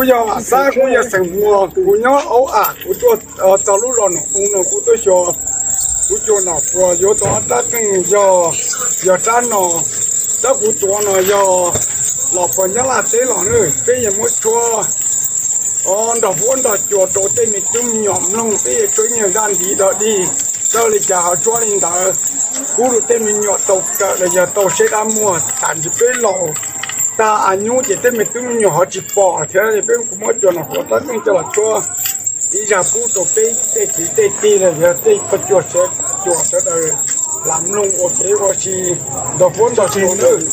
Kuv yog Vam Xab, kuv yog xeem Muas, kuv nyob Aub Am, kuv tuaj txog lub zos Nom Ub no kuv tuaj xyuas kuv cua Nom Puas yuav tau ob rab qeej yog, yog rab no, rab kuv tuav no yog los puag Nyab Laj teb los na. Peb yuav muab tshuab nrog huab nrog cua rau tej me tub me nyuam mloog, peb yuav tshuab ib nyuag zaj ntiv dog dig, txawj li cas ho tshuab li ntawd, pub rau tej me nyuam tau kawm los yog tau saib dab muag. Tam sim peb laus tag a nyub ces tej me tub me nyuam ho tsis pom thiab, peb kuv muab cua Nom Puas rab qeej coj los tshuab ib zaj pub rau peb tej kwv tej tij los yog tej pog cua sawv daws lam mloog ua kev ua si nrog huab nrog cua nawb.